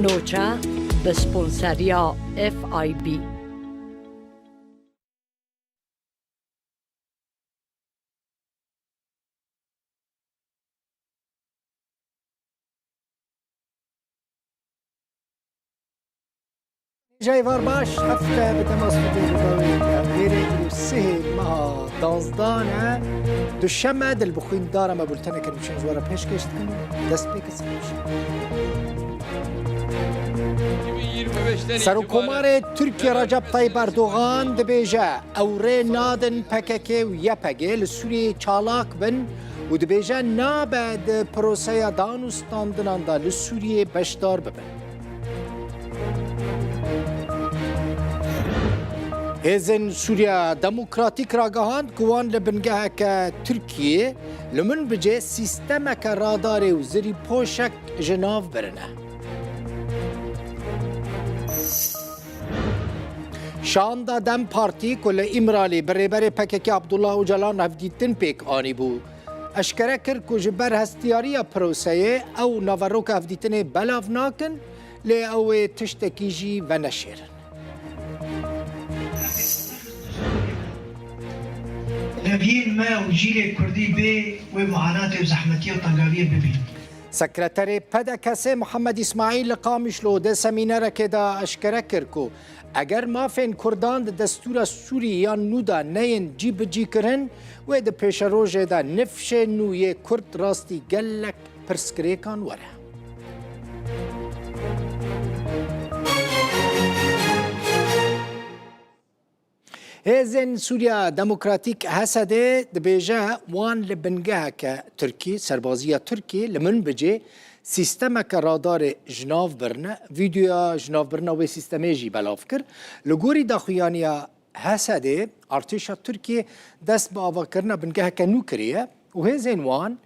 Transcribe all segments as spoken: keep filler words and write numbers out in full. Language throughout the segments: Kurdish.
Noça bi sponseriya F I B. Jayvar baş, hefte bi temas xwe tê guhdarên me. Vêrê îro sihê meha danzdan e. Duşeme, dil bi xwîn dara me bulteneke nûçeyên ji we re pêşkêş dikin. Dest pê kirin. Serokkomarê Tirkiye Recep Tayyip Erdogan dibêje, ew rê nadin P K K û Y P G li Sûriyeyê çalak bin û dibêje nabe di proseya danûstandinan de li Sûriyeyê beşdar bibin. Hêzên Sûriya Demokratîk ragihand ku wan li bingeheke Tirkiyê li Minbicê sîstemeke radarê û zirîpoşek ji nav birine. Şanda DEM Partî ku li Îmralî bi rêberê P K K Abdullah Ocalan hevdîtin pêk anîbû, eşkere kir ku ji ber hestiyariya proseyê ew naveroka hevdîtinê belav nakin, lê ew ê tiştekî jî veneşêrin. Neviyên me û cîlê kurdî bê wê muanatê û zehmetiyê û tengaviyê bibînin. Sekreterê P D K S Muhammed Îsmaîl li Qamişlo di semînerekê de eşkere kir ku eger mafên kurdan di destûra Sûrî yan nû de neyên cîbicîkirin, wê di pêşerojê de nifşên nû yê kurd rastî gelek pirsgirêkan were. Hêzên Sûriya Demokratîk, H S D, dibêje wan li bingeheke Tirkî, serbaziya Tirkî li Minbicê sîstemeke radarê ji nav birine. Vîdeoya ji nav birina wê sîstemê jî belav kir. Li gorî daxuyaniya H S D, artêşa Tirkiyê dest bi avakirina bingeheke nû kiriye û hêzên wan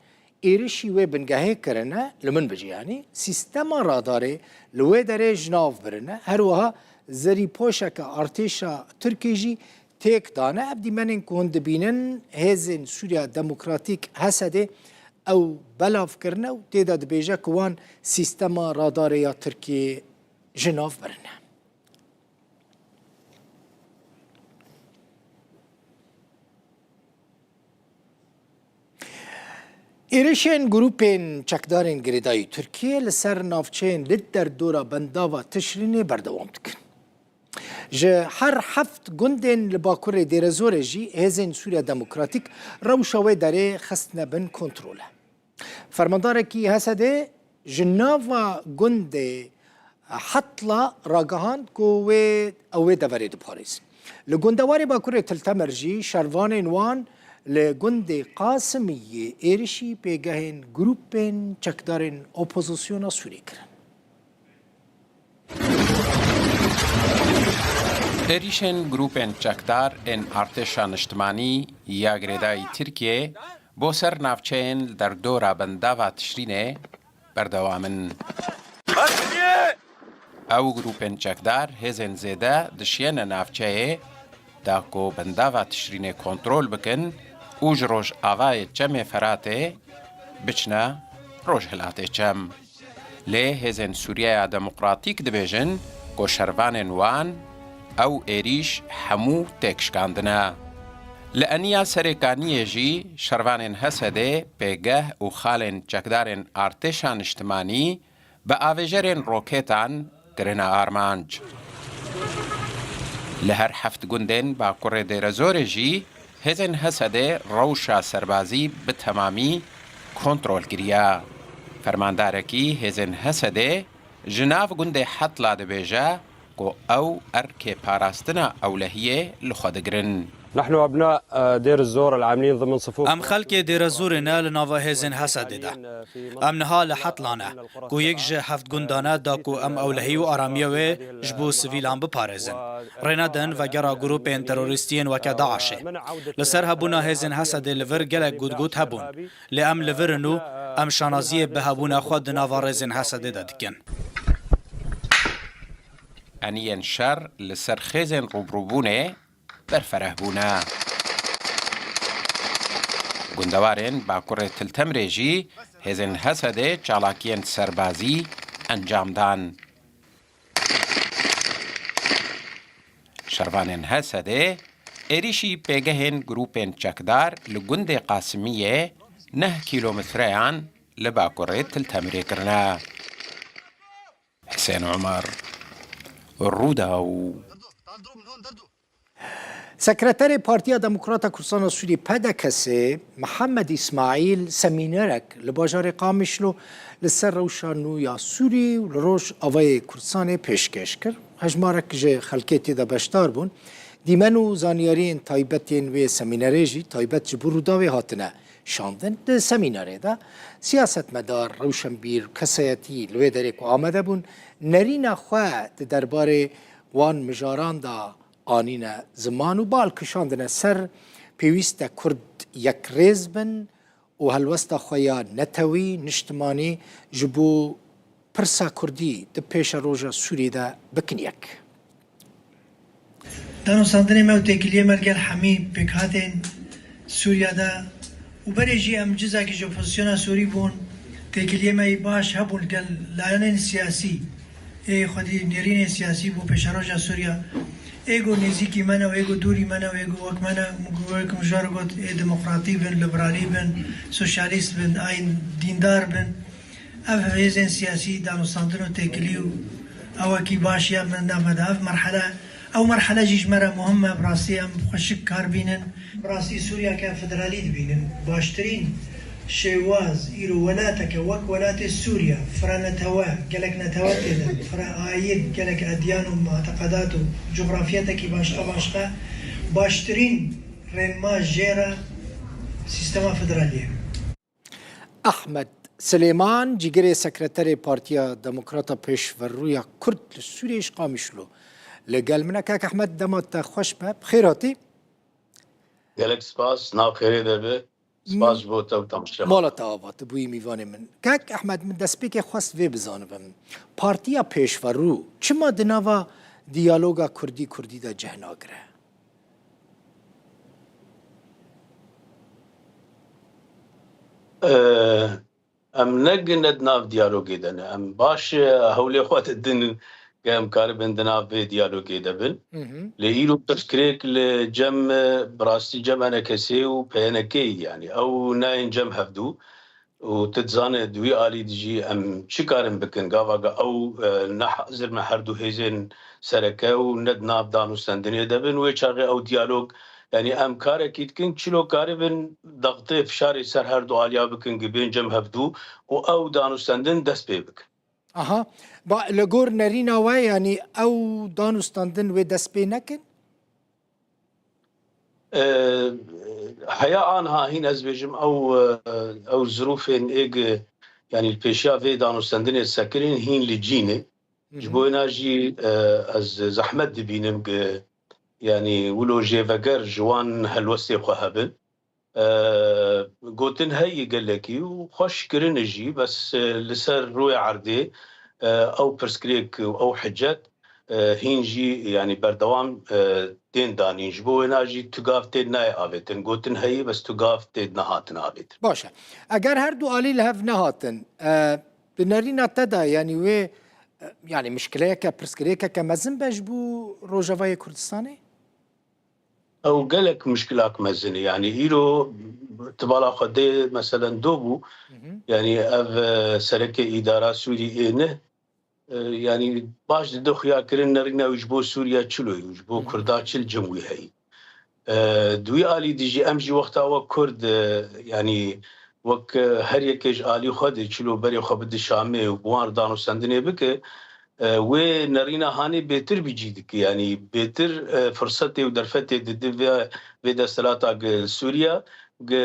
êrişî wê bingehê kirine, li Minbicê yanî, sîstema radarê li wê derê ji nav birine. Her wiha zerîpoşeke artêşa Tirkê jî têk dane. Ev dîmenên ku hûn dibînin, hêzên Sûriya Demokratîk, H S D, ew belav kirine û tê de dibêje ku wan sîstema radarê ya Tirkiyê ji nav birine. Êrişên grûpên çekdarên girêdayî Tirkiyê li ser navçeyên li derdora bendava Tişrînê berdewam dikin. Ji her heft gundên li bakurê Dêrezorê jî hêzên Sûriya Demokratîk rewşa wê derê xistine bin kontrole. Fermandarekî H S D ji nava gundê Hetla ragihand ku wê, ew wê deverê diparêzin. Li gundewarê Bakurê Til Temer jî şervanên wan li gundê Qasimiyê êrişî pêgehên grûpên çekdarên opozisyona Sûrî kirin. Êrişên grûpên çekdar ên artêşa niştimanî ya girêdayî Tirkiyê bo ser navçeyên li derdora bendava Tişrînê berdewam in. Ew grûpên çekdar hêzên zêde dişiyêne navçeyê da ku bendava Tişrînê kontrol bikin û ji rojavayê Çemê Feratê biçine rojhilatê Çem. Lê hêzên Sûriyeya Demokratîk dibêjin ku şervanên wan ew êrîş hemû têk şikandine. Li eniya Serêkaniyê jî şervanên H S D pêgeh û xalên çekdarên artêşa niştimanî bi avêjerên roketan kirine armanc. Li her heft gundên Bakurê Dêrezorê jî hêzên H S D rewşa serbazî bi temamî kontrol kiriye. Fermandarekî hêzên H S D ji nav gundê Hetla dibêje ku ew erkê parastina ewlehiyê li xwe digirin. نحن أبناء، آه، دير الزور العاملين ضمن صفوف Em xelkê Dêrezorê ne li nava hêzên H S D de. Em niha li Hetla ne, ku yek ji heft gundan e da ku em ewlehî û aramiya wê ji bo sivîlan biparêzin. Rê nedin vegera grûpên terorîstiyên weke DAIŞê. Li ser hebûna hêzên H S D li vir gelek gotgot hebûn, lê em li vir in û em şanaziyê bi hebûna xwe di nava rêzên H S D de dikin. Eniyên şer li ser xêzên rûbirûbûnê berfereh bûne. Gundewarên Bakurê Til Temrê jî hêzên H S D çalakiyên serbazî encam dan. Şervanên H S D'ê êrîşî pêgehên grûpên çekdar li gundê Qasimiyê neh kîlometreyan li bakurê Til Temirê kirine. Husên Omer, Rûdaw. Sekreterê Partiya Demokrata Kurdistana Sûrî, P D K S, Mihemed Îsmaîl semînerek li bajarê Qamişlo li ser rewşa nû ya Sûrî û li Rojavayê Kurdistanê pêşkêş kir. Hejmarek ji xelkê tê de beşdar bûn. Dîmen û zanyariyên taybet yên wê semînerê jî taybet ji bo Rûdawê hatine şandin. Di semînerê de siyasetmedar, rewşenbîr, kesayetî li wê derê ku amade bûn, nerîna xwe di derbarê wan mijaran de anîne ziman û bal kişandine ser pêwîst e Kurd yekrêz bin û helwesta xwe ya netewî, niştimanî ji bo pirsa Kurdî di pêşeroja Sûrî de bikin yek. Danûstandinê me û têkiliyê me li gel hemî pêkhatên Sûriya de û berê jî em cizakî ji opozisyona Sûrî bûn, têkiliyê me yî baş hebûn li gel layenên siyasî, ê xwedî nêrînên siyasî bû pêşeroja Sûriya. Ê ku nêzîkî me ne û ê ku dûrî me ne û ê ku wek me ne, wek min ji we re got, ê demokratî bin, liberalî bin, sosyalîst bin, ayîn dîndar bin. Ev hêzên siyasî danûstandin û têkilî û ewekî baş ya min nav me de. Ev merhele, ew merhele jî ji me re muhim e, bi rastî em xweşik kar bînin. Bi rastî Sûriyeke federalî dibînin. Baştirîn şêwaz îro welateke wek welatê Sûriye, firenetewe, gelek netewe tê de, fire ayîn, gelek edyan û muteqedat û cografyetekî başqa başqa, baştirîn rênma jê re sîstema federalî ye. Ehmed Silêman, cîgirê sekreterê Partiya Demokrata Pêşverûya Kurd li Sûriyê ji Qamişlo, li gel min e. Kak Ehmed, dema te xweş be, bi xêr hatî. Gelek spas, nav xêrê de be. Spas ji bo te û temaşevan. Mala te ava, tu bûyî mîvanê min. Kak Ehmed, min destpêkê xwest vê bizanibim. Partiya Pêşverû çima di nava diyaloga Kurdî-Kurdî de cih nagire? Ee, em ne gine di nav diyalogê de ne. Em baş, e, hewlê xwe didin ke em karibin di nav vê diyalogê de bin. Hı hı. Lê îro pirsgirêk li cem, e, bi rastî cem E N K S û P Y N K, yanî ew nayên cem hevdû. Û tu dizane di wî alî de jî em çi karin bikin? Gava ge ew, e, ne hazir me her du hêzên sereke û ne di nav danûstendinê de bin. Wê çaxê ew diyalog, yanî em karekî dikin, çilo karibin dextê fişarê ser her du aliya bikin, gi bên cem hevdû û ew danûstendin dest pê bikin. Aha. Ba, li gor nerîna we, yanî ew danûstandin wê dest pê nekin? E, heya anha hîn ez bêjim ew, e, ew zirûfên êg, yanî li pêşiya vê danûstendinê sekinên hîn li cî ne. Hı hı. Ji bo wêna jî, e, ez zehmet dibînim ki, yanî wilo jêveger ji wan helwestê xwe hebin. E, gotin heye gelekî û xweş kirine jî, bes, e, li ser rûyê erdê, e, ew pirsgirêk û ew hicet, e, hîn jî, yanî berdewam, e, tên danîn. Ji bo wêna jî tu gav tê nayê avêtin. Gotin heye, bes tu gav tê nehatin avêtin. Baş e. Eger her du alî li hev nehatin, e, bi nerîna te de, yanî wê, e, yanî mişkileyeke, pirsgirêkeke mezin be ji bo Rojavayê Kurdistanê? Ew gelek mişkilak mezin e. Yanî îro ti bala xwe dê, meselen, do bû. Hı hı. Yanî ev, e, serekê îdara Sûrî ê ne, e, yanî baş dide xuya kirin nerîna wî ji bo Sûriye çilo ye, ji bo Hı hı. Kurda çi li cem wî heye. E, di wî alî de jî em jî wexta wek Kurd, e, yanî wek, e, her yekê ji alî xwe de çilo berê xwe bide Şamê û bi wan re danûstendinê bike, e, wê nerîna hanê bêtir bi cî dike. Yanî bêtir, e, firsetê û derfetê dide vê, vê desthilata gi Sûriye, gi,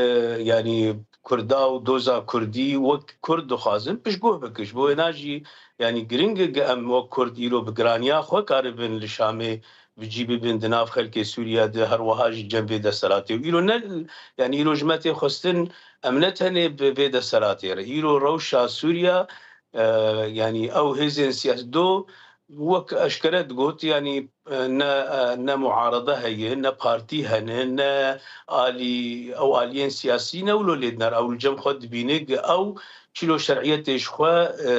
yanî Kurda û doza Kurdî wek Kurd dixwazin piştguh bike. Ji bo wêna jî, yanî giring e gi em wek Kurd îro bi giraniya xwe karibin li Şamê bi cî bibin di nav xelkê Sûriye de, her wiha jî cem vê desthilatê. Û îro ne, yanî îro ji me tê xwestin em ne tenê bi vê desthilatê re. Îro rewşa Sûriye, e, yanî ew hêzên siyasî do, wek eşkere digot, yanî, e, ne, e, ne muarede heye, ne partî hene, ne alî, ew aliyên siyasî ne wilo lê diner. Ew li cem xwe dibîne ku ew çilo şer'iyetê ji xwe, e,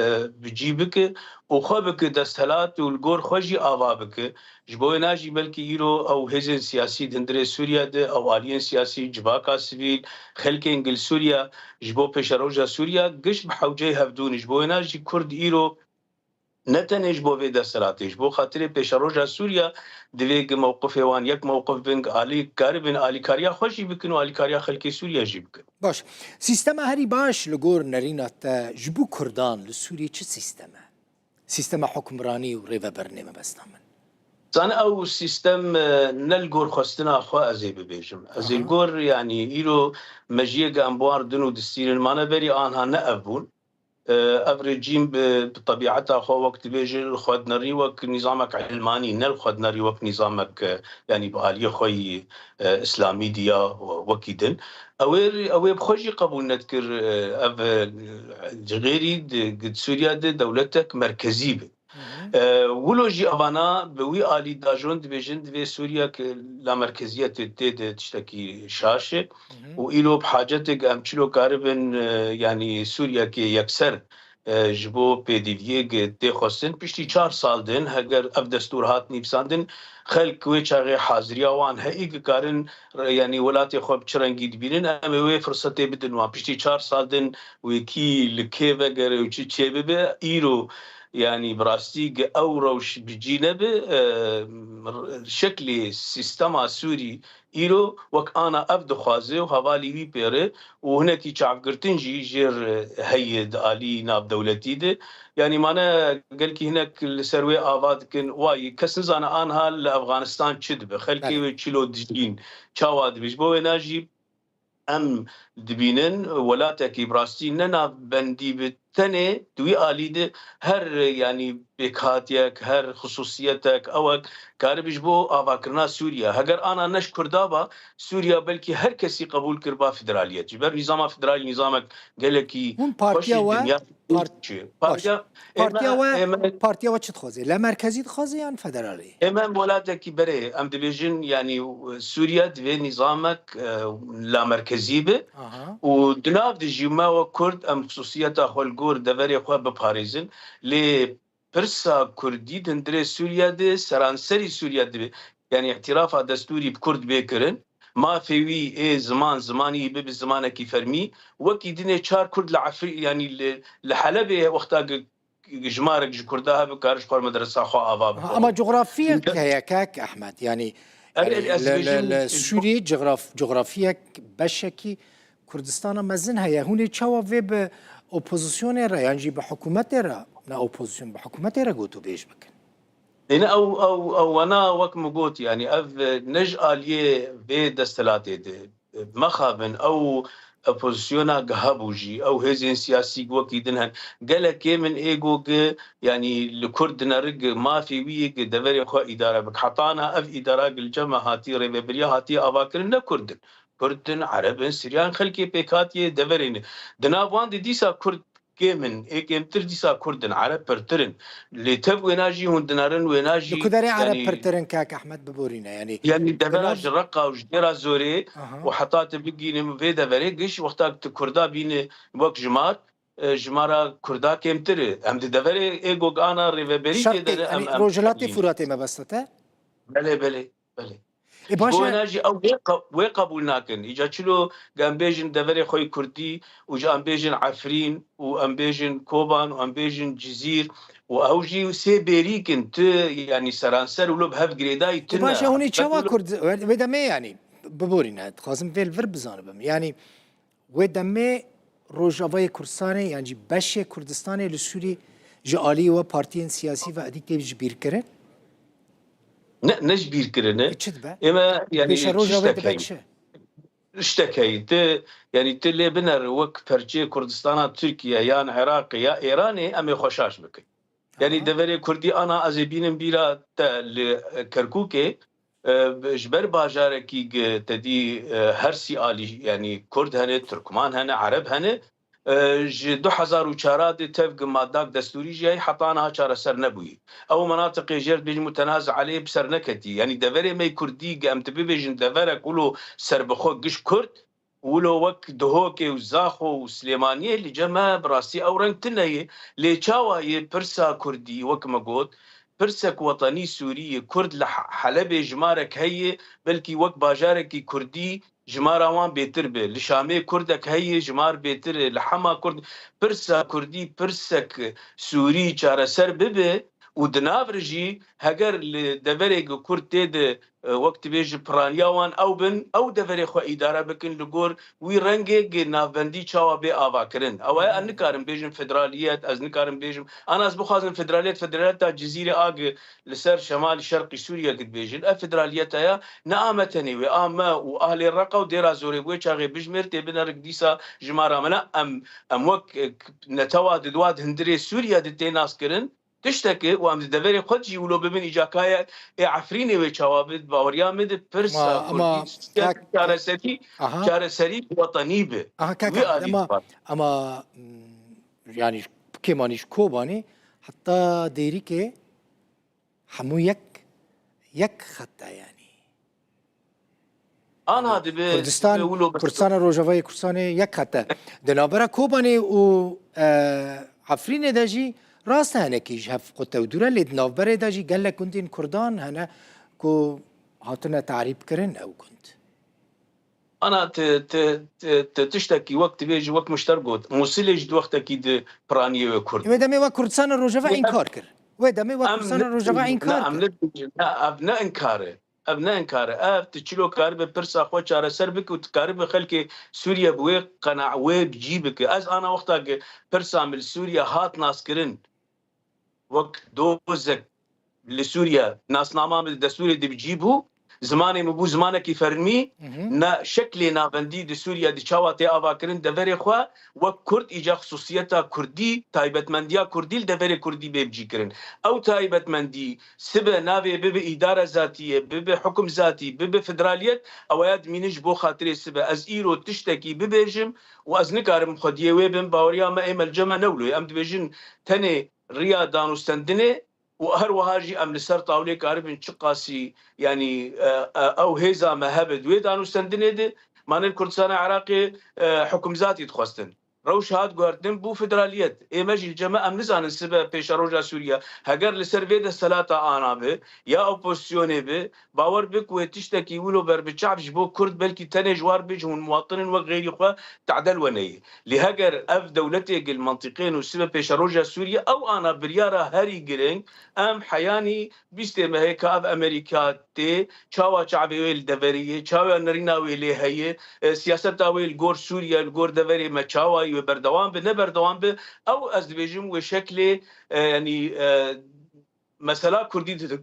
bi cî bike û xwe bike desthilat û li gor xwe jî ava bike. Ji bo wêna jî belkî îro ew hêzên siyasî di hundirê Sûriye de, ew aliyên siyasî, civaka sivîl, xelkên gil Sûriye, ji bo pêşeroja Sûriye giş bi hewceyê hevdû ne. Ji bo wêna jî Kurd îro ne tenê ji bo vê desthilatê, ji bo xatirê pêşeroja Sûriye divê ku mewqifê wan yek mewqif bin, ku alî karibin alîkariya xwe jî bikin û alîkariya xelkê Sûriye jî bikin. Baş. Sîstema herî baş li gor nerîna te ji bo Kurdan li Sûriyê çi sîstem e? Sîstema hukmranî û rêvebirinê mebesta min. Zane ew sîstem, e, ne li gor xwestina xwe ez ê bibêjim. Ez ê li Aha. gor, yanî îro mejiyê ku em bi wan re din û distînin, mane berî anha ne ev bûn. E, ev rejîm bi, bi tebîeta xwe wek dibêjin, li xwe dinerî wek nîzamek ilmanî, ne li xwe dinerî wek nîzamek, e, yanî bi aliyê xwe yî, e, îslamî diya wekî din. Ew ê, ew ê bi xwe jî qebûl nedikir, e, ev, e, ji xêrî di, di Sûriye de dewletek merkezî be. Hı hı. E, wilo jî evana bi wî alî dajon dibêjin, divê Sûriye ki lamerkeziyetê tê de tiştekî şaş e. Hı hı. Û îro bi hacetê em çilo karibin, e, yanî Sûriyekê yekser, e, ji bo pêdiviyê gi tê xwestin. Piştî çar sal din, heger ev destûr hat nivîsandin, xelk wê çaxê haziriya wan heyî ki karin, re-, yanî welatê xwe bi çi rengî dibînin, em ê wê firsetê bidin wan. Piştî çar sal din wê kî li kê vegere û çi çêbibe, îro, yanî bi rastî gi ew rewş bi cî nebe, e, şeklê sîstema Sûrî îro wek ana ev dixwaze û hevalî wî pêre û hinekî çavgirtin jî jêr heye di alî navdewletî de. Yanî mane gelkî hinek li ser wê ava dikin, wayî kes nizane anha li Efxanistan çi dibe, xelkê Belê. wê çilo dijîn, çawa dibe. Ji bo wêna jî em dibînin welatekî bi rastî ne navbendî bi tenê di wî alî de her, yanî pêkhatiyek, her xisûsiyetek, ewek karibe ji bo avakirina Sûriye. Heger ana ne ji Kurda ba, Sûriye belkî her kesî qebûl kiriba federaliyet. Ji ber nîzama federalî nîzamek gelekî Hûn partiya xweş e, we, dinya part-, çi. baş. Partiya, Partiya ême, we, ême partiya we çi dixwaze? Lamerkezî dixwaze yan federalî? Ême em welatekî berê, em dibêjin, yanî, Sûriye divê nîzamek, e, lamerkezî be. Aha. Û di nav de jî me wek Kurd em xisûsiyeta xwe li gor deverê xwe biparêzin. Lê pirsa Kurdî di hundirê Sûriye de, seranserî Sûriye dibe. Yanî îtîrafa destûrî bi Kurd bê kirin. Mafê wî ê ziman, zimanî bibe zimanekî fermî. Wekî dinê çar Kurd li Efrî-, yanî li, li Helebê wexta gi jimarek ji Kurda hebe, kar ji xwe medresa xwe ava bike. Ama cografiyek heye, kak Ehmed, yanî, Erê, yanî ez li, li, dibêjim, li Sûriyê cograf-, cografiyek beşekî Kurdistana mezin heye. Hûn ê çawa vê bi opozisyonê re, yan jî bi hikûmetê re, ne opozisyon, bi hikûmetê re gotûbêj bikin? Êne ew, ew, ew wana wek min got, yanî ev ne ji aliyê vê desthilatê de. Mexabin, ew opozisyona gi hebû jî, ew hêzên siyasî gi wekî din hen. Gelekê min ê go gi, yanî li Kurd dineri gi mafê wî yê gi deverê xwe îdare bik. Heta na ev îdara gi li cem me hatî, rêvebiriya hatî avakirin ne Kurd in. Kurd in, Ereb in, Siryan, xelkê pêkhatiyê deverê ne. Di nav wan de dîsa Kurd kêm in, ê kêmtir dîsa Kurd in, Ereb pirtir in. Lê tev wêna jî hûn dinerin, wêna jî, Li ku derê Ereb yanî, pirtir in, kak Ehmed, biborîne, yanî, yanî devera ji Reqa û ji Dêra Zorê Aha. û heta tu bigînim vê deverê giş, wexta tu Kurda bîne wek jimar, e, jimara Kurda kêmtir e. Em di deverê ê gogana rêveberî Şerqê, tê de ne, yanî em, em, Rojhilatê em Furatê mebesta te? Belê, belê. Belê. Ê, Ji baş bo e. wêna jî ew wê qe-, wê qebûl nakin. Îca çilo ge em bêjin deverê xwe yê Kurdî û ji em bêjin Efrîn û em bêjin Koban û em bêjin Cizîr û ew jî sê bêrîk in, tu, yanî seranser wilo bi hev girêdayî Ê, tune. baş e, hûn ê Heta çawa wilo Kurd, wê, wê demê yanî, biborîne, dixwazim vê li vir bizanibim. Yanî, Wê demê Rojavayê Kurdistanê yan jî beşê Kurdistanê li Sûrî ji aliyê we partiyên siyasî ve êdî tê ji bîr kirin? Ne, ne ji bîr kirin e. E, çi dibe? Ême, yanî, Pêşeroja wê tiştek dibe heye. çi? Tiştek heye. Ti, yanî, ti lê biner wek perçeyê Kurdistana Tirkiye yan Iraqê ya Êranê em ê xwe şaş bikin. Yanî Aha. deverê Kurdî ana ez ê bînim bîra te li, e, Kerkûkê, e, ji ber bajarekî gi te dî, e, her sî alî, yanî Kurd hene, Tirkman hene, Ereb hene, e, ji du hezar û çar de tev gi madak destûrî jî heta niha çareser nebûyî. Ew menatiqê jêr dibêjin mutenaz elê bi ser neketî. Yanî deverê me kurdî, em tu bibêjin deverek wilo serbixwe giş kurd, wilo wek Duhokê û Zaxo û Silêmaniyê li cem me bi rastî ew reng tune ye. Lê çawa ye pirsa kurdî, wek me got, pirsek wetenî Sûrî ye. Kurd li He-, Helebê jimarek heye, belkî wek bajarekî kurdî jimara wan bêtir be. Li Şamê kurdek heye, jimar bêtir e. Li hema kurd, pirsa kurdî, pirsek Sûrî çareser bibe û di nav re jî heger li deverê ku kurd tê de, e, wek dibêje piraniya wan ew bin, ew deverê xwe îdare bikin li gor wî rengê gi navbendî çawa bê avakirin. Ew e, ez nikarim bêjim federaliyet, ez nikarim bêjim, ana ez bixwazim federaliyet, federaliyeta Cizîrê a gi li ser şemalî şerqî Sûriye gi dibêjin. Ev federaliyeta ya ne a me tenê wê, a me û ahlê Reqa û Dêra Zorê bi wê çaxê bijmêr tê binerik dîsa jimara me ne. Em, em wek, e, netewa di dua di hundirê Sûriye di tê naskirin. Tiştekî û em di deverê xwe jî wilo bibin îca kaya ê Efrînê wê çawa bit, baweriya min di pirsa Ma, kurdî ama, siyasî kak, çareserî, aha. Çareserî wetenî bi. Aha, kak, Wî alî ama, dixwazin. Ama, mm, yani, kêmanî ji Kobanê heta Dêrikê hemû yek, yek xet e yani. Ana Yani, dibe, Kurdistan, dibe wilo be- Kurdistana Rojavayê Kurdistanê yek xet e. Di navbera Kobanê û, e, Efrînê de jî rast e hinekî ji hev qut ew dûr e, lê di navberê de jî gelek gundên Kurdan hene ku hatine tarîb kirin ew gund. Ana ti, ti, ti, ti tiştekî wek dibêjî, wek mişter got, Mûsilê jî di wextekî di piraniyê wê Kurd Wê bû. Demê wek Kurdistana Rojava Wê înkar kir. Wê demê wek em Kurdistana ne, Rojava ne, înkar em kir. Ne, ne, ev ne inkar e. Ev ne inkar e. Ev tu çilo karibe pirsa xwe çareser bike û tu karibe xelkê Sûriye bi wê qena-, wê bi cî bike. Ez ana wexta ki pirsa min li Sûriye hat naskirin wek dozek li Sûriye, nasnama min di destûrê de bi cî bû, zimanê min bû zimanekî fermî, Mhm. na şeklê navendî di Sûriye di çawa tê avakirin deverê xwe, wek Kurd îca xisûsiyeta Kurdî, taybetmendiya Kurdî li deverê Kurdî bê bi cî kirin. Ew taybetmendî sibe navê bibe îdara zatî ye, bibe hukum zatî, bibe federaliyet, ew ya dimîne ji bo xatirê sibe. Ez îro tiştekî bibêjim û ez nikarim xwediyê wê bim, baweriya me ê me li cem me ne wilo ye. Em dibêjin tenê riya danûstendinê û her wiha jî em li ser tawlê karibin çiqasî, yanî, e, e, ew hêza me hebe di wê danûstendinê de, ma ne li Kurdistana Iraqê, e, hukum zatî dixwestin. Rewş hat guhertin bû federaliyet. Ê me jî li cem me em nizanin sibe pêşeroja Sûriye. Heger li ser vê desthilata ana bi, ya opozisyonê bi, bawer bik wê tiştekî wilo ber bi çav ji bo Kurd belkî tenê ji war bê ji hûn muwatin in wek xeyrî xwe tadel weneyê. Lê heger ev dewletê gil mentiqê nûsibe pêşeroja Sûriye, ew ana biryara herî giring, em heyanî bîstê mehê ka ev Amerîka tê, çawa çavê wê li deverê ye, çawa nerîna wê lê heye, e, siyaseta wê li gor Sûriye, li gor deverê me çawa ye, wê berdewam bi, ne berdewam bi, ew ez dibêjim wê şeklê, e, yanî, e, mesela Kurdî di-,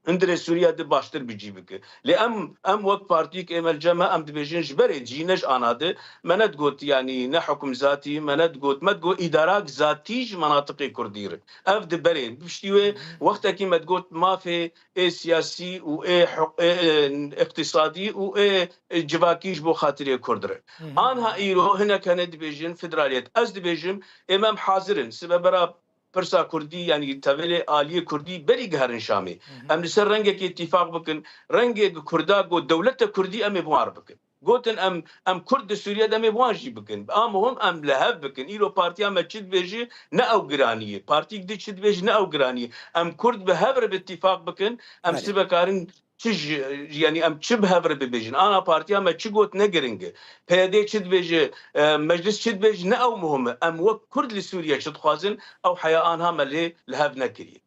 hundirê Sûriye di baştir bi cî bike. Lê em, em wek partiyek ê me li cem me, em dibêjin ji berê jî ne ji ana di, me nedigot, yanî ne hukum zatî, me nedigot, me digot îdarak zatî ji menatiqê Kurdî re. Ev di berê. Piştî wê wextekî me digot mafê ê siyasî û ê huk-, ê, ê iqtîsadî û ê, ê civakî ji bo xatirê Kurd re. Hı hı. Anha îro hinek hene dibêjin federaliyet. Ez dibêjim ê me em hazir in. Sibe bera pirsa Kurdî, yanî tevelê aliyê Kurdî berî giherin Şamê. Hı hı. Em li ser rengekê îtîfaq bikin, rengê Kurda got dewlete Kurdî em ê bi wan re bikin. Gotin em, em Kurd di Sûriye de em ê bi wan jî bikin. A muhim em li hev bikin. Îro partiya me çi dibêje ne ew giranî ye. Partiyek di çi dibêje ne ew giranî ye. Em Kurd bi hev re bi îtîfaq bikin, em Belê. Sibe karin çi ji, yanî em çi bi hev re bibêjin? Ana partiya me çi got ne giring e. P Y D çi dibêje, e, meclis çi dibêje ne ew muhim e. Em wek Kurd li Sûriye çi dixwazin, ew heya anha me lê li hev nekiriye.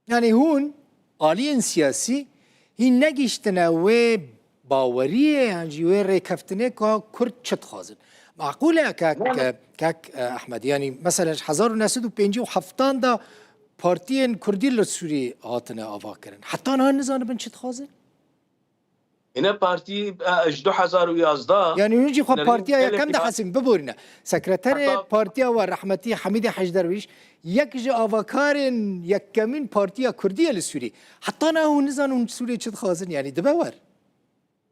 Yanî hûn aliyên siyasî hîn negihîştine wê baweriyê yan jî wê rêkeftinê ka Kurd çi dixwazin. Maqûl e kak, Ne, ne. Kak, e, Ehmed, yanî mesela ji hezar û neh sed û pêncî û heftan de partiyên Kurdî li Sûrî hatine avakirin. Heta niha nizanibin çi dixwazin? Ine partî, e, ji du hezar û yazdeh Yanî hûn jî xwe nerîn partiya gelekî yekem de ba- hesîn biborîne. Sekreterê Heta partiya we rehmetî Hemîdê Hec Derwîş yek ji avakarên yekemîn partiya Kurdî ye li Sûrî. Heta niha hûn nizanin hûn Sûriyê çi dixwazin, yanî dibe wer.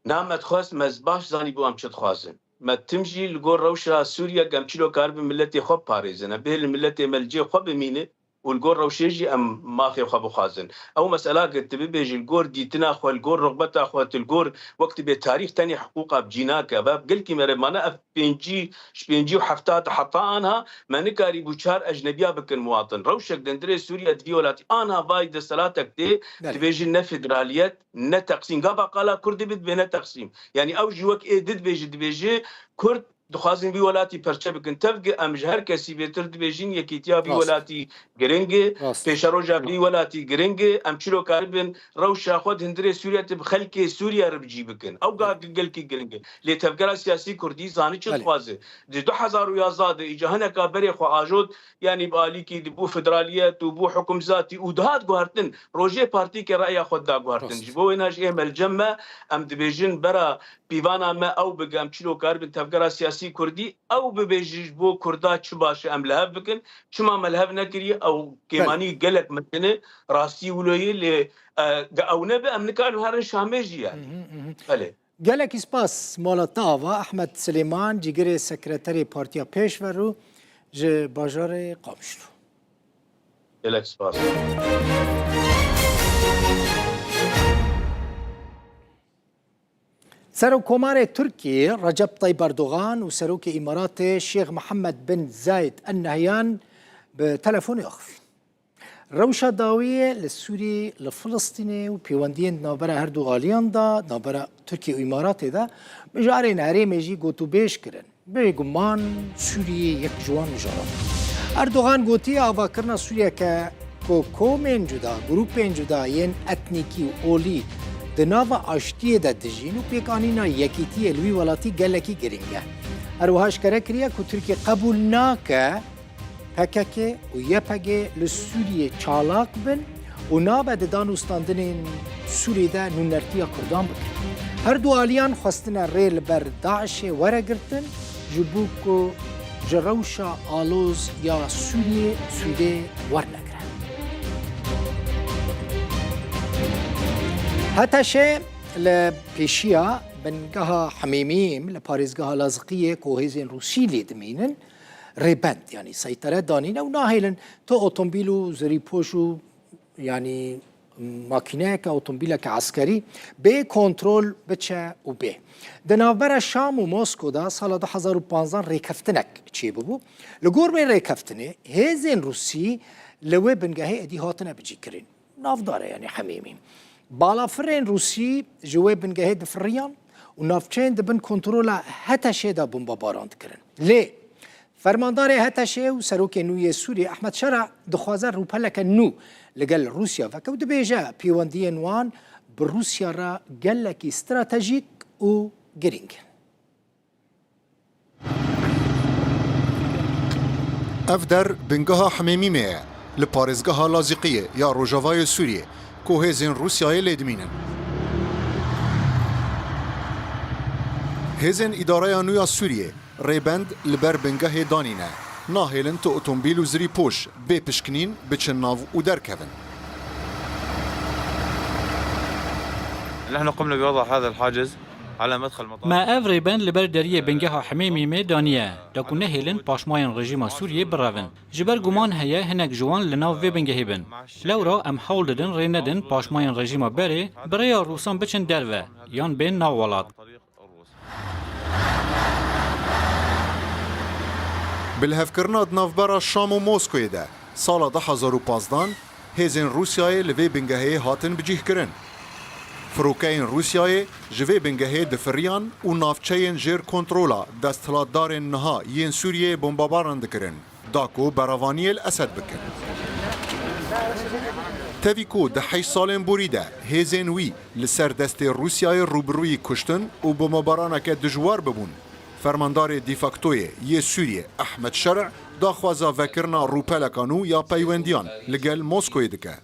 Na me dixwest, me baş zanîbû em çi dixwazin. me tim jî li gor rewşa Sûriye em çilo karibin miletê xwe biparêzin. Em bê li miletê me li cê xwe bimîne û li gor rewşê jî em mafê xwe bixwazin. Ew mesela ku tu bibêjî li gor dîtina xwe, li gor rixbeta xwe, tu li gor wek tu bê tarîx tenê hiqûqa bi cî nake. Ve gelkî me re mane ev pêncî, ji pêncî û hefta heta anha me nikarîbû çar ecnebiya bikin muwatin. Rewşek di hundirê Sûriye di vî welatî anha vay desthilatek tê, Belê. dibêjin ne federaliyet, ne teqsîm. Gava qala Kurd dibit bê ne teqsîm. Yanî ew jî wek ê di dibêjî, dibêjî Kurd dixwazin vî welatî perçe bikin. Tevgi em ji her kesî bêtir dibêjin yekîtiya vî Rast. welatî giring e, Rast. pêşeroja vî welatî giring e. Em çilo karibin rewşa xwe di hundirê Sûriye de bi xelkê Sûriye re bi cî bikin. Ew ga gelkî giring e. Lê tevgera siyasî Kurdî zanî çi Belê. dixwaze. Di du hezar û yazdeh de îca hineka berê xwe ajot, yanî bi alîkî di bû federaliyet û bû hukimzatî û dihat guhertin. Rojê partîke reya xwe da guhertin. Rast. Ji bo wêna jî ê me li cem me, em dibêjin bera pîvana me ew bike, em çilo karibin tevgera siyasî Kurdî, ew bibêjin ji bo Kurda çi baş e em li hev bikin. Çima me li hev nekiriye? Ew Belê. kêmanî gelek mezin e, rastî wilo ye, lê, e, ge ew nebe em nikarin herin Şamê jî yani. Mhm, mhm. Belê. Gelekî spas mala te ava Ehmed Silêman, cîgirê sekreterê Partiya Pêşverû ji bajarê Qamişlo. Gelek spas. Serokkomarê Tirkiyê Recep Tayyip Erdogan û Serokê Îmaratê Şêx Mihemed bin Zayed El Nehyan bi telefonê axivîn. Rewşa dawiyê li Sûriyê, li Filistînê û pêwendiyên di navbera her du aliyan de, di navbera Tirkiye û Îmaratê de, mijarên herêmê jî gotûbêj kirin. Bêguman Sûriyê yek ji wan mijaran. Erdogan gotiye, avakirina Sûriyeke ku komên cuda, grûpên cuda yên etnîkî û olî di nava aştiyê de dijîn û pêkanîna yekîtiyê li wî welatî gelekî girîng e. Her wiha eşkere kiriye ku Tirkiye qebûl nake P K K û Y P G li Sûriyê çalak bin û nabe di danûstandinên Sûriyê de nûnertiya Kurdan bikin. Her du aliyan xwestine rê li ber DAIŞê were girtin, ji bo ku ji rewşa aloz ya Sûriyê sûdê wernegire. HTŞ li pêşiya bingeha Hemêmîm li parêzgeha Laziqiyê ku hêzên Rûsî lê dimînin, rêbend, yanî seytere danîne û nahêlin tu otomobîl û zirîpoş û, yanî, makîneyeke, otomobîleke eskerî bê kontrol biçe û bê. Di navbera Şam û Mosko de sala du hezar û panzdeh rêkeftinek çêbibû. Li gor vê rêkeftinê hêzên Rûsî li wê bingehê êdî hatine bicîkirin. Navdar e, yanî Hemêmî. Balafirên Rûsî ji wê bingehê difiriyan û navçeyên di bin kontrola HTŞ'ê de bombebaran dikirin. Lê fermandarê HTŞ'ê û serokê nû yê Sûriyê Ehmed Şera dixwaze rûpeleke nû li gel Rûsya veke û dibêje pêwendiyên wan bi Rûsya re gelekî stratejîk û girîng in. Ev der bingeha Hemêmîmê ye, li parêzgeha Lazîqiyê ya rojavayê Sûriyê, ku hêzên Rûsyayê lê dimînin. Hêzên Îdareya Nû ya Sûriyê rêbend li ber bingehê danîne. Nahêlin tu otomobîl û zirîpoş bê pişkinîn biçin nav û derkevin. نحن قمنا بوضع هذا الحاجز على مدخل مطار. Me ev rêbend li ber deriyê bingeha Hemêmîmê daniye, da ku nehêlin paşmayên rejîma Sûriyê birevin. Ji ber guman heye hinek ji wan li nav vê bingehê bin. Lewra em hewl didin rê nedin paşmayên rejîma berê bi rêya Rûsan biçin derve, yan bên nav welat. Bi lihevkirina di navbera Şam û Moskoyê de sala du hezar û panzdeh hêzên Rûsyayê li vê bingehê hatin bicîhkirin. Firokeyên Rûsyayê ji vê bingehê difiriyan û navçeyên jêr kontrola desthilatdarên niha yên Sûriyeyê bombebaran dikirin, da ku beravaniyê li Esed bikin. Tevî ku di heşt salên borî de hêzên wî li ser destê Rûsyayê rûbirûyî kuştin û bombebaraneke dijwar bibûn, fermandarê defaktoyê yê Sûriyê Ehmed Şerî daxwaza vekirina rûpeleka nû ya peywendiyan li gel Moskoyê dike.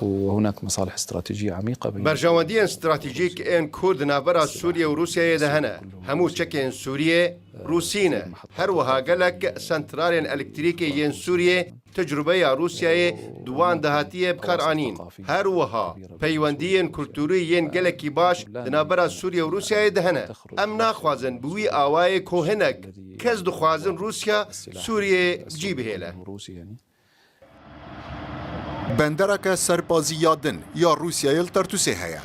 وهناك مصالح استراتيجية عميقة بين Berjewendiyên stratejîk ên ku di navbera Sûriyê û Rûsyayê de hene. Hemû çekên Sûriyê Rûsî ne. Her wiha gelek santralên elektrîkê yên Sûriyê Tecrubeya Rûsyayê di wan de hatiye bi kar anîn. Her wiha peywendiyên kulturî yên gelekî baş di navbera Sûriye û Rûsyayê de hene. Em naxwazin bi wî awayê ku hinek kes dixwazin Rûsya Sûriyê cî bihêle. Bendereke serbazî ya din ya Rûsyayê li Tertûsê heye.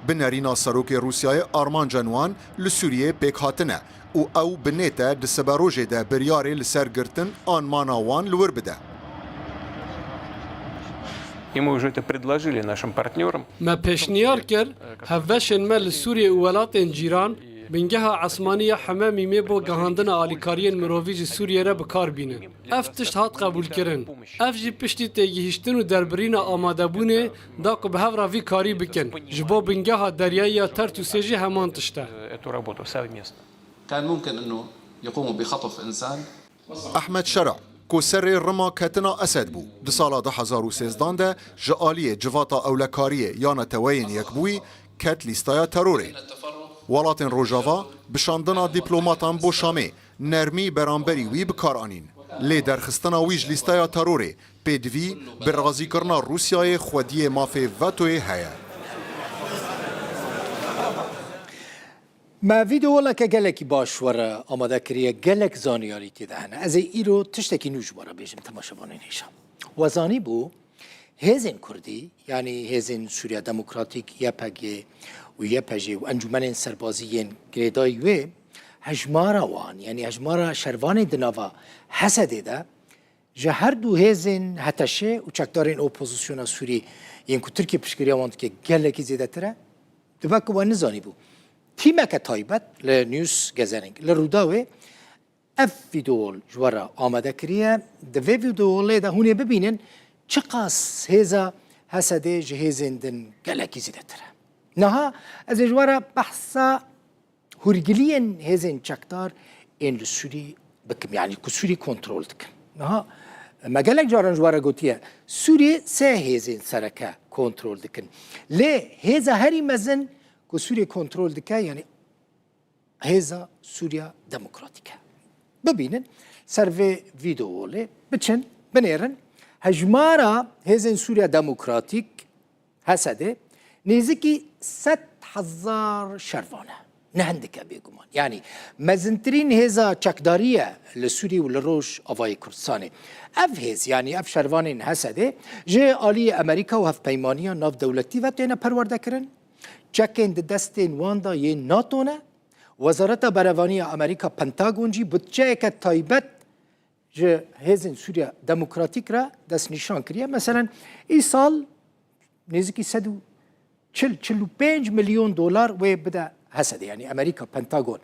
Bi nerîna serokê Rûsyayê armancên wan li Sûriyê pêk hatine û ew bi nête di siberojê de biryarê li ser girtin an mana wan li wir bide. И мы уже это предложили нашим партнёрам. Me pêşniyar kir hevbeşên me li Sûriyê û welatên cîran bingeha esmanî ya Hememîmê bo gihandina alîkariyên mirovî ji Sûriyê re bi kar bînin. Ev tişt hat qebûlkirin. Ev jî piştî têgihiştin û derbirîna amadebûnê da ku bi hev re vî karî bikin. Ji bo bingeha deryayî ya Tertûsê jî heman tişt e. Эту работу совместно. كان ممكن انه يقوموا بخطف انسان. Ehmed Şera, ku serê rima ketina Esed bû, di sala du hezar û sêzdan de ji aliyê Civata Ewlekariyê ya Neteweyên Yekbûyî ket lîsteya terorê. Welatên Rojava bi şandina dîplomatan bo Şamê nermî beramberî wî bi kar anîn. Lê derxistina wî ji lîsteya terorê pêdivî bi razîkirina Rûsyayê xwediyê mafê vetoyê heye. Me vîdeoleke gelekî baş we re amade kiriye, gelek zaniyarî tê de hene. Ez ê îro tiştekî nû ji we re bêjim, temaşevanên hêja. We zanîbû, hêzên Kurdî, yanî hêzên Sûriya Demokratîk, Y P G û Y P J û encûmenên serbazî yên girêdayî wê, hejmara wan, yanî hejmara şervanên di nava Hesedê de, ji her du hêzên HTŞ û çekdarên opozisyona Sûrî yên ku Tirkiye piştgiriya wan dike gelekî zêdetir e. Dibe ku we nizanîbû. Tîmeke taybet li News Gathering, li Rûdawê ev vîdeol ji we re amade kiriye. Di vê vîdeolê de hûn ê bibînin çiqas hêza Hesedê ji hêzên din gelekî zêdetir e. Niha ez ê ji we re behsa hûrgiliyên hêzên çekdar ên li Sûrî bikim, yanî ku Sûrî kontrol dikin. Niha me gelek caran ji we re gotiye, Sûrî sê hêzên sereke kontrol dikin. Lê hêza herî mezin ku Sûrî kontrol dike, yanî hêza Sûriya Demokratîk e. Bibînin ser vê vîdeolê, biçin, binêrin. Hejmara hêzên Sûriya Demokratîk HSDê nêzîkî sed hezar şervan e. Ne hindik e bêguman. Yanî mezintirîn hêza çekdarî ye li Sûrî û li Rojavayê Kurdistanê. Ev hêz, yanî ev şervanên HSDê ji aliyê Amerîka û hevpeymaniya navdewletî ve têne perwerdekirin. Çekên di destên wan de yên NATO ne. Wezareta Berevaniya Amerîka, Pentagon jî budçeyeke taybet ji Hêzên Sûriya Demokratîk re destnîşan kiriye. Meselen, îsal nêzîkî sed û çil, çil û pênc milyon dolar wê bide HSDê. Yanî Amerîka, Pentagon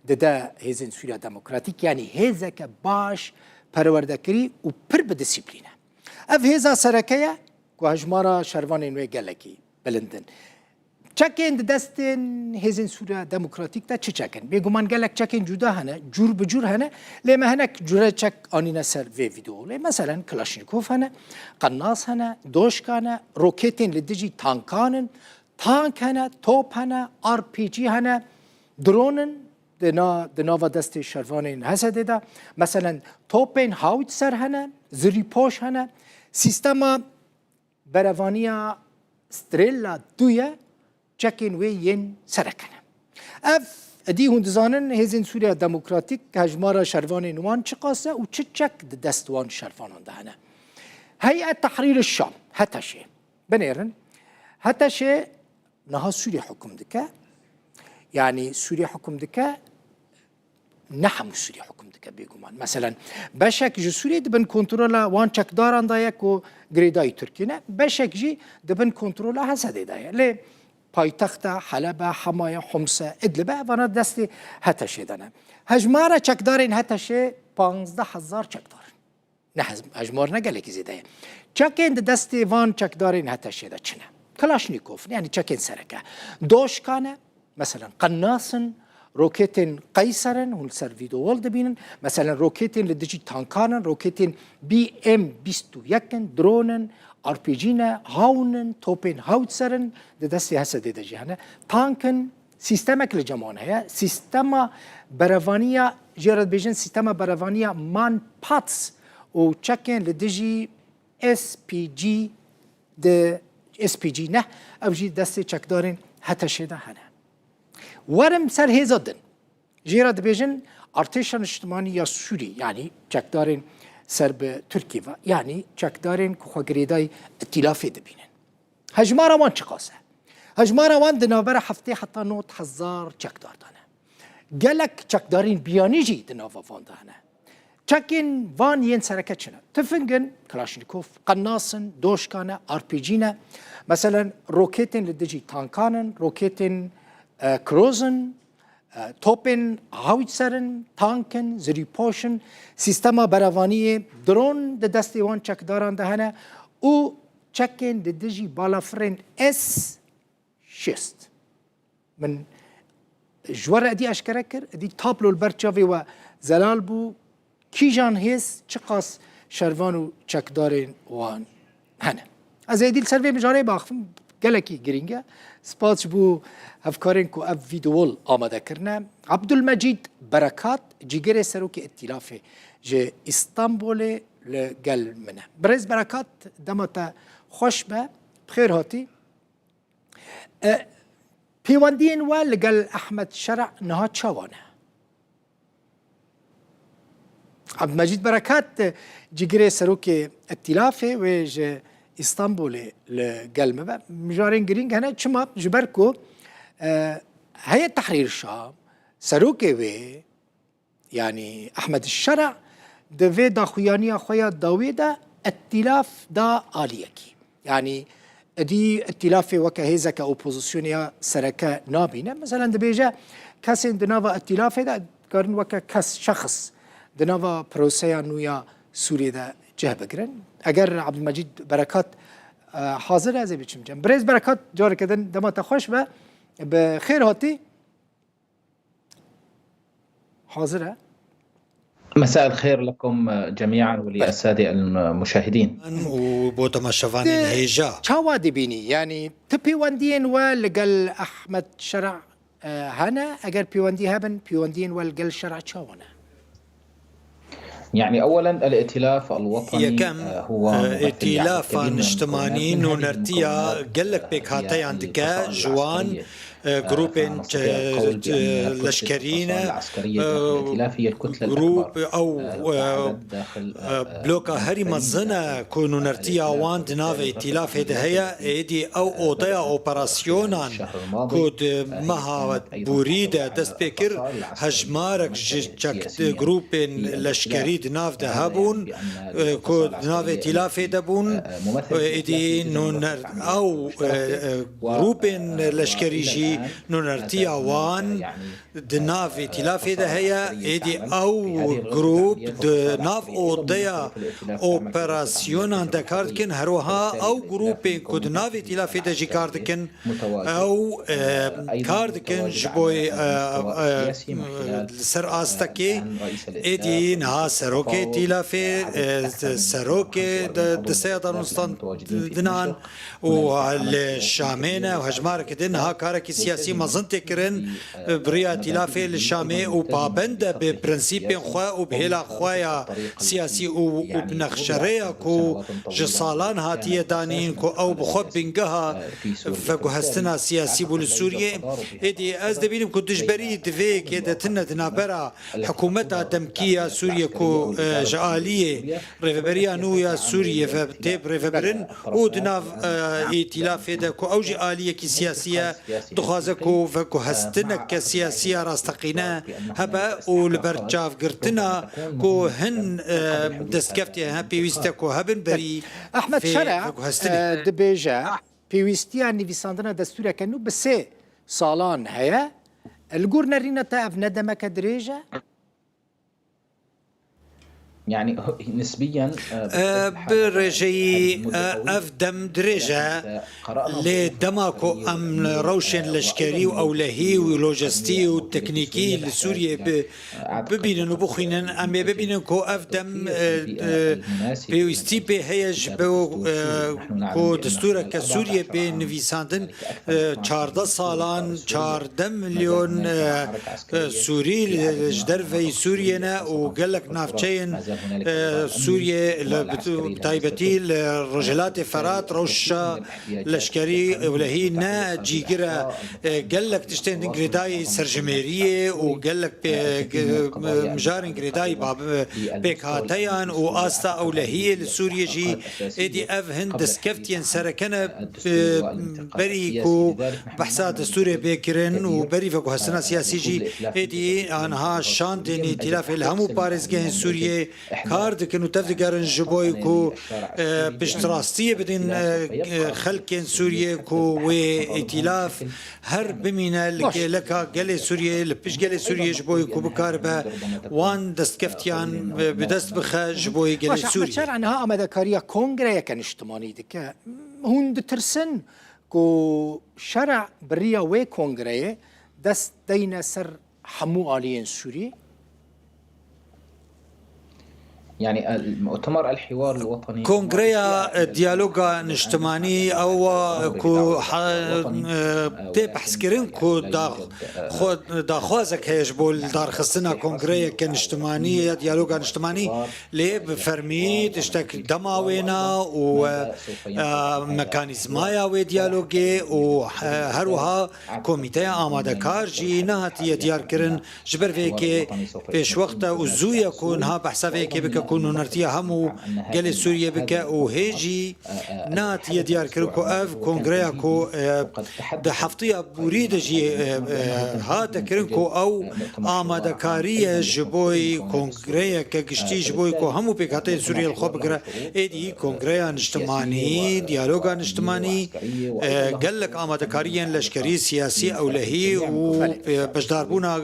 dide Hêzên Sûriya Demokratîk, yanî hêzeke baş perwerdekirî û pir bi disîplîn e. Ev hêza sereke ye ku hejmara şervanên wê gelekî bilind in. Çekên di destên Hêzên Sûriya Demokratîk de çi çek in? Bêguman gelek çekên cuda hene, cûr bi cûr hene, lê me hinek cure çek anîne ser vê vîdeolê. Meselen, Klaşnîkov hene, qenas hene, doşka ne, roketên li dijî tankan in, tank hene, top hene, R P G hene, dron in, di na-, di nava destê şervanên HSDê de. Meselen, topên hawitser hene, zirîpoş hene, sîstema berevaniya Strela du ye, çekên wê yên sereke ne. Ev, edî hûn dizanin, Hêzên Sûriya Demokratîk hejmara şervanên wan çiqas e û çi çek di dest wan şervanan de hene. Heyet Tehrîr Şam, HTŞ. Binêrin, HTŞ niha Sûrî hukm dike. Yanî Sûrî hukm dike, ne hemû Sûrî hukm dike bêguman. Meselen, beşek ji Sûrî di bin kontrola wan çekdaran de ye ku girêdayî Tirkî ne, beşek jî di bin kontrola HSDê de ye. Lê paytexta Heleb e, Hema ye, Homs e, Idlib e, evana destê HTŞê de ne. Hejmara çekdarên HTŞê panzdeh hezar çekdar in. Ne hez-, hejmar ne gelekî zêde ye. Çekên di destê van çekdarên HTŞê de çi ne? Klaşnîkov, yanî çekên sereke. Doşka ne, meselen, qenas in, roketên Qeyser in, hûn li ser vîdeowol dibînin. Meselen, roketên li dijî tankan in, roketên B M bîst û yek in, dron in, R P G ne, hawn in, topên hawitser in, di destê HSDê de jî hene. Tank in, sîstemek li cem wan heye. Sîstema berevaniya, jê re dibêjin sîstema berevaniya Manpads û çekên li dijî S P G di S P G neh, ew jî destê çekdarên HTŞ'ê de hene. Werim ser hêza din. Jê re dibêjin Artêşa Niştimanî ya Sûrî, yanî çekdarên ser bi Tirkî ve, yanî çekdarên ku xwe girêdayî îtîlafê dibînin. Hejmara wan çiqas e? Hejmara wan di navbera heftê heta nod hezar çekdar de ne. Gelek çekdarên biyanî jî di nava van de hene. Çekên van yên sereke çi ne? Tifingin, Kalashnikov, qenasin, doşka ne, R P G ne. Meselen, roketên li dijî tankan in, roketên, e, Cruise in, e, topên hawîtser in, tank in, zirîpoş in, sîstema berevaniyê, dron di destê wan çekdaran de hene û çekên li dijî balafirên S şêst. Min ji we re edî eşkere kir, edî tablo li ber çavê we zelal bû. Kîjan hêz, çiqas şervan û çekdarên wan hene? Ez êdî li ser vê mijarê biaxivim, gelekî girîng e. Spas ji bo hevkarên ku ev vîdeo amade kirine. Abdulmecîd Berekat, cîgirê serokê Îtîlafê ji Îstanbulê li gel min e. Birêz Berekat, dema te xweş be, bi xêr hatî. E, Pêwendiyên we li gel Ehmed Şer'a niha çawa ne? Abdulmecîd Berekat, cîgirê serokê Îtîlafê, wê ji Îstanbulê li gel me be. Mijarên girîng hene, çima? Ji ber ku, e, Heyet Tehrîr Şam, serokê wê, yanî Ehmed Şer'a, di vê daxuyaniya xwe ya dawî de îtîlaf da aliyekî. Yanî êdî îtîlafê weke hêzeke opozisyonê ya sereke nabîne. Meselen dibêje, kesên di nava îtîlafê de dikarin weke kes, şexs, di nava proseya nû ya Sûriyê de cih bigirin. Eger Abdulmecîd Berekat, e, hazir e, ez ê biçim cem. Birêz Berekat, careke din dema te xweş be, bi xêr hatî. Hazir e? مساء الخير لكم جميعا وللسادة المشاهدين. û bo temaşevanên hêja. Çawa dibînî? Yanî ti pêwendiyên we li gel Ehmed Şer'a, e, hene? Eger pêwendî hebin, pêwendiyên we li gel Şer'a çawa ne? يعني أولا الائتلاف الوطني، Yekem, آه، هو e, ممثل لعدد Îtîlafa كبير من Niştimanî المكونات، منها nûnertiya المكونات gelek السياسية pêkhateyan dike, ji wan, العسكرية، e, آه، grûpên, فنستطيع e, القول بأن leşkerî الانتصار ne, العسكري e, ضد الائتلاف هي الكتلة grûp الأكبر، ew, آه، e, فعلت داخل، e, آه، bloka herî mezin e ku nûnertiya wan di navê îtîlafê de heye, êdî ew odeya operasyonan ku di meha borî de dest pê kir, hejmarek ji çek-, grûpên leşkerî di nav de hebûn, e, ku di navê îtîlafê de bûn, e, êdî nûner-, ew, e, e, grûpên leşkerî jî nûnertiya wan di nav îtîlafê de heye, êdî ew grûp di nav odeya operasyonan de kar dikin, her wiha ew grûpên ku di nav îtîlafê de jî kar dikin, ew, e, kar dikin ji bo, e, e, li ser astekê, êdî niha serokê îtîlafê, e, serokê di, di Seyda Nustan dinan, û li Şamê ne û hejmareke din niha karekî siyasî mezin tê kirin, bi riya îtîlafê li Şamê û pabend e bi prensîpên xwe û bi hêla xwe ya siyasî û, û bi nexşerêya ku ji salan hatiye danîn ku ew bi xwe bingeha veguhestina siyasî bû li Sûriyê. Êdî ez dibînim ku dijberî di vê yekê de tune di navbera Hikûmeta demkî ya Sûriyê ku, e, ji aliyê Rêveberiya nû ya Sûriyê ve tê birêvebirin û di nav, e, îtîlafê de ku ew jî aliyekî siyasî ye, dixwaze ku veguhestineke siyasî ya rasteqîne hebe û li ber çavgirtina ku hin, e, destkeftê he pêwîst e ku hebin berî Ehmed vê Şer'a, veguhestinê. E, dibêje, pêwîstiya nivîsandina destûreke nû bi sê salan heye. Li gor nerîna te ev ne demeke dirêj e? يعني نسبيا، آه، E, bi rêjeyî, e, ev dem dirêj e. Lê dema ku em rewşên leşkerî û ewlehî û lojistî û teknîkî li Sûriyê bi, bibînin û bixwînin, em ê bibînin ku ev dem, e, e, pêwîstî pê heye ji bo, e, ku destûreke Sûriyê bê nivîsandin, e, çardeh salan, çardeh milyon, e, e, Sûrî li, ji derveyî Sûriyê ne û gelek navçeyên, e, Sûriyê, li, bi taybetî li Rojhilatê Ferat, rewşa leşkerî ewlehî ne cîgir e. E, gelek tiştên din girêdayî serjimêriyê û gelek pê-, g-, mijarên girêdayî bab-, pêkhateyan û asta ewlehiyê li Sûriyê jî êdî ev hin destkeftiyên sereke ne, e, berî ku behsa destûrê bê kirin û berî veguhestina siyasî jî êdî anha şandên îtîlafê li hemû parêzgehên Sûriyê kar dikin û tev digerin ji bo ku, e, piştrastiyê bidin, e, e, xelkên Sûriyê ku wê îtîlaf her bimîne li kêleka gelê Sûriyê, li pişt gelê Sûriyê ji bo ku bikaribe wan destkeftiyan, e, bi dest bixe ji bo gelê Sûriyê. Şer niha amadekariya kongreyeke niştimanî dike. Hûn ditirsin ku şer bi riya wê kongreyê dest deyne ser hemû aliyên Sûriyê? Kongreya, e, Diyaloga Niştimanî ew e ku ha-, e, tê behskirin ku da-, xwe, daxwazek heye ji bo lidarxistina kongreyeke niştimanî ya Diyaloga Niştimanî, lê bi fermî tiştek dema wêna û, e, e, mekanîzmaya wê diyalogê û, e, her wiha komîteya amadekar jî nehatiye diyarkirin. Ji ber vê yekê pêşwext e û zû ye ku niha behsa vê yekê bike ku nûnertiya hemû gelê Sûriyê bike û hê jî nehatiye diyarkirin ku ev kongreya ku, e, di heftiya borî de jî, e, e, hate kirin ku ew amadekarî ye ji bo kongreyeke giştî ji bo ku hemû pêkhateyên Sûriyê li xwe bigire. Êdî Kongreya Niştimanî, Diyaloga Niştimanî, e, gelek amadekariyên leşkerî, siyasî, ewlehî û, e, beşdarbûna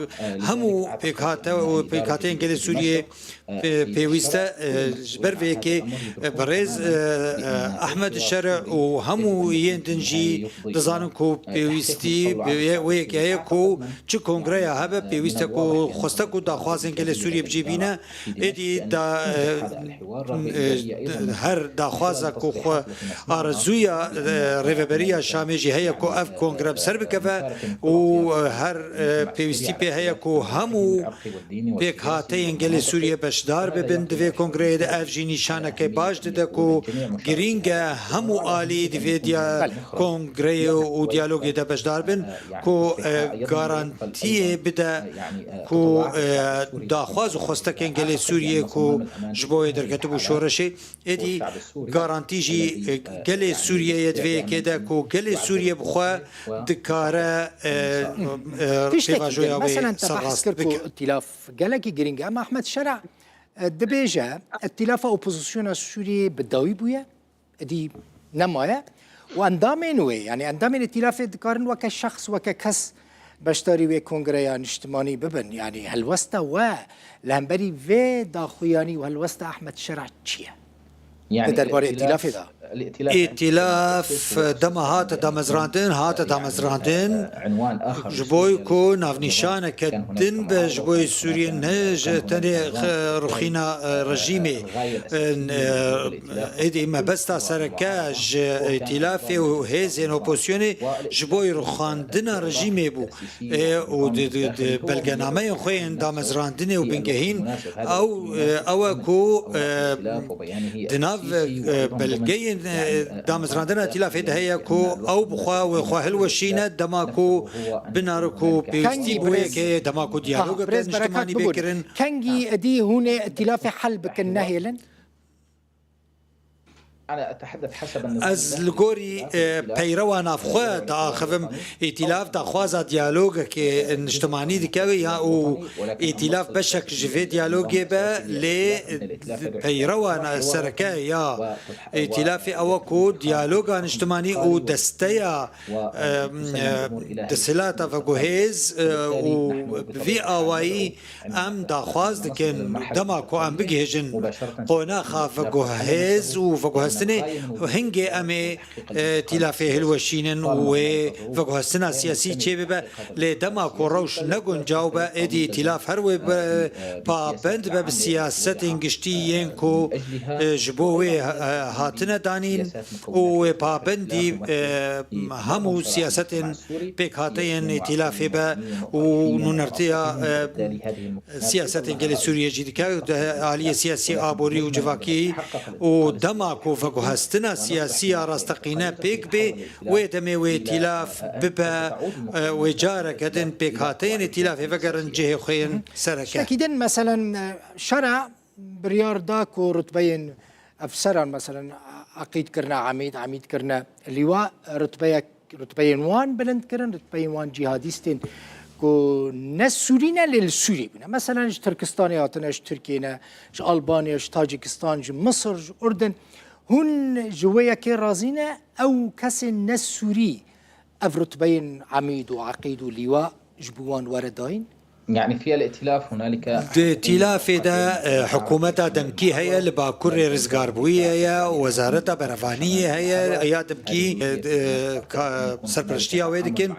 hemû pêkhate û pêkhateyên gelê Sûriyê pê-, pêwîst e. E, ji ber vê yekê, e, birêz, e, e, Ehmed Şerî û hemû yên din jî dizanin ku pêwîstî bi wê yekê heye ku çi kongreya hebe, pêwîst e ku xweste ku daxwazên gelê Sûriyê bi cî bîne, êdî da, e, e, her daxwaza ku xwe arezûya, e, Rêveberiya Şamê jî heye ku ev kongre bi ser bikeve û, e, her, e, pêwîstî pê heye ku hemû pêkhateyên gelê Sûriyê beşdar bibin di vê kongreyê de. Ev jî nîşaneke baş dide ku girîng e hemû alî di vê diya-, kongreyê û diyalogê de beşdar bin, ku, e, garantiyê bide ku, e, daxwaz û xwestekên gelê Sûriyê ku ji bo wê derketibû şoreşê, êdî garantî jî, e, gelê Sûriyeyê di vê yekê de ku gelê Sûriyê bi xwe dikare, e, e, pêvajoya wê serrast bike. Îtîlaf gelekî girîng e. Em Ehmed Şerî, e, dibêje, îtîlafa opozisyona Sûriyê bi dawî bûye. Êdî nemaye. Û endamên wê, yanî endamên îtîlafê dikarin weke şexs, weke kes beşdarî wê kongreya niştimanî bibin. Yanî helwesta we li hemberî vê daxuyanî û helwesta Ehmed Şerî çi ye? Di derbarê îtîlafê de. Îtîlaf dema hate damezrandin, hate damezrandin ji bo ku navnîşaneke din be ji bo Sûriyê, ne ji tenê xe-, rûxîna, e, rejîmê. E, êdî mebesta sereke ji îtîlafê û hêzên opozisyonê ji bo rûxandina rejîmê bû. E, û di, di, di belgenameyên xwe yên damezrandinê û bingehîn ew, e, ew e ku, e, di nav, e, belgeyên, e, damezrandina îtîlafê de heye ku ew bi xwe wê xwe hilweşîne dema ku binare ku pêwîstî bi wê yekê ye, dema ku diyalogeke niştimanî bê kirin. Kengî êdî hûn ê îtîlafê hel bikin, nehêlin? Ez li gorî, e, peyrewa navxwe diaxivim, îtîlaf daxwaza diyalogekê niştimanî dike ya û îtîlaf beşek ji vê diyalogê be, lê peyrewa na-, sereke ya îtîlafê ew e ku diyaloga niştimanî û desteya, e, e, desthilata veguhêz, e, û bi vî awayî Em daxwaz dikin dema ku em bigihêjin qonaxa veguhêz û veguhe-, Hingê em ê, e, tîlafê hilweşînin û wê veguhestina siyasî çêbibe, lê dema ku rewş ne guncaw be, êdî tîlaf her wê be, pabend be bi siyasetên giştî yên ku, e, ji bo wê, e, hatine danîn û wê pabendî, e, hemû siyasetên pêkhateyên tîlafê be û nûnertiya, e, siyasetên gelê Sûriyê jî dike, di aliyê siyasî, aborî û civakî û dema ku veguhestina siyasî ya rasteqîne pêk bê, wê demê wê tîlaf bibe, e, wê careke din pêkhateyên tîlafê vegerin cihê xwe yên sereke. Tiştekî din, meselen, e, şera biryar da ku rutbeyên efseran, meselen, eqîd kirine emîd, emîd kirine lîwa, rutbeyek, rutbeyên wan bilind kirin, rutbeyên wan cîhadîstên ku ne Sûrî ne lê li Sûrî bûne. Meselen, ji Tirkistanê hatine, ji Tirkiyê ne, ji Albanya, ji Tacikistan, ji Misir, ji Urdun. Hûn ji wê yekê razî ne? Ew kesên ne Sûrî ev rutbeyên emîd û eqîd û lîwa ji bo wan were dayîn? يعني في الائتلاف هنالك Di tîlafê de, e, hikûmeta demkî heye, li Bakurê rizgarbûyî heye, wezareta berevaniyê heye, ya demkî, e, e, ka-, serperiştiya wê dikin.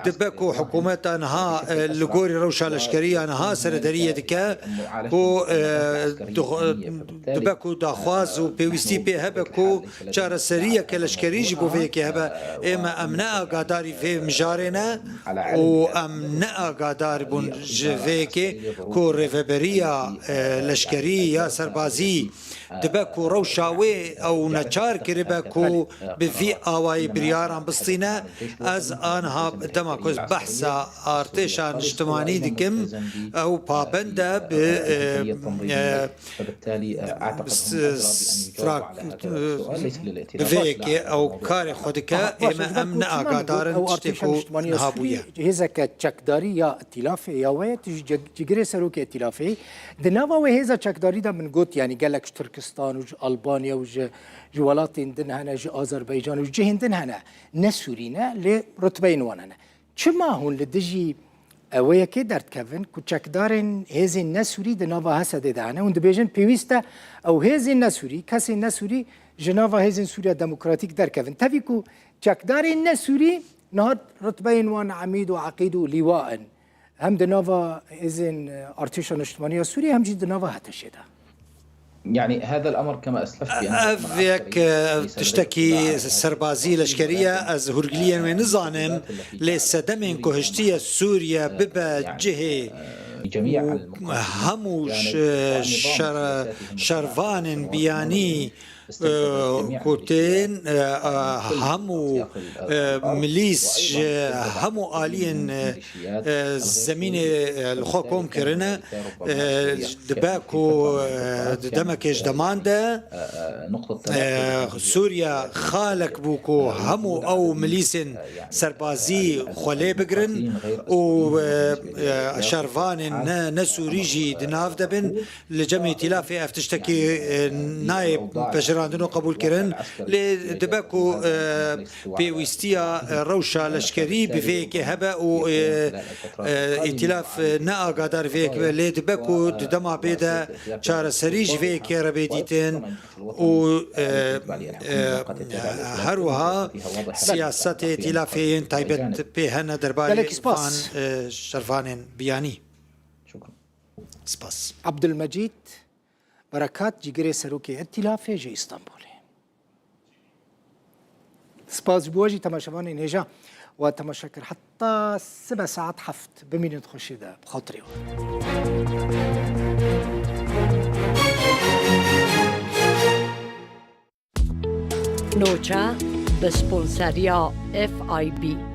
Dibe ku hikûmeta niha, e, li gorî rewşa leşkerî ya niha serederiyê dike, ku, e, dixwe-, dibe ku daxwaz û pêwîstî pê hebe ku çareseriyeke leşkerî ji bo vê yekê hebe. Ême em ne agadarî vê mijarê ne û em ne agadar bûn ji vê yekê ku rêveberiya, e, leşkerî ya serbazî dibe ku rewşa wê ew neçar kiribe ku bi vî awayî biryaran bistîne. Ez aniha dema ku ez behsa artêşa niştimanî dikim, ew pabend e bi, e, e, فبالتالي، آه، أعتقد س-، هم أدرى بأن يجاوب على هذا السؤال، ليس للائتلاف. Bi vê yekê ew karê xwe dike, ême em ne agadarin tiştê ku niha bûye. Hêzeke çekdarî ya îtîlafê ya we, tu ji ceg-, cigirê serokê îtîlafê. Di nava wê hêza çekdarî de min got, yanî gelek ji Tirkistan û ji Albanya û ji, ji welatên din hene, ji Azerbaycan û ji cihên din hene. Ne Sûrî ne, lê rutbeyên wan hene. Çima hûn li dijî, e, wê yekê derdikevin ku çekdarên hêzên ne Sûrî di nava H S D'ê de hene? Hûn dibêjin pêwîst e ew hêzên ne Sûrî, kesên ne Sûrî ji nava hêzên Sûriya Demokratîk derkevin. Tevî ku çekdarên ne Sûrî niha rutbeyên wan emîd û eqîd û lîwa in. Hem di nava hêzên, e, Artêşa Niştimaniya Sûriyê hem jî di nava HTŞ'ê de. يعني هذا الأمر كما أسلفت بأنه أمر عسكري، Ev yek, e, tiştekî serbazî, leşkerî ye. Ez hûrgiliyên wê nizanim, lê sedemên ku hiştiye Sûriye bibe cihê û hemû ş-, şer-, şervanên biyanî, e, ku tên, e, e, hemû, e, milîs ji hemû aliyên, e, e, zemînê, e, li xwe kom kirine, e, dibe ku, e, di demekê ji deman de, e, Sûriye xalek bû ku hemû ew milîsên serbazî xwe lê bigirin û, e, e, şervanên ne, ne Sûrî jî di nav de bin. Li cem îtîlafê ev tiştekî, e, nayê pejirandin û qebûlkirin, lê dibe ku, e, pêwîstiya, e, rewşa leşkerî bi vê yekê hebe û, e, e, îtîlaf, e, ne agadar vê yekê be, lê dibe ku di dema bê de çareserî ji vê yekê re bê dîtin û, e, e, her wiha siyasetê îtîlafê yên taybet pê hene derbarê van, e, şervanên biyanî. Spas. Abdulmecîd Berekat, cîgirê serokê Îtîlafê ji Îstanbulê. Spas ji bo we jî temaşevanên hêja we temaşe kir. Heta sibe saet heft bimînin di xweşiyê de. Bi xatirê we. Nûçe, bi sponseriya F I B.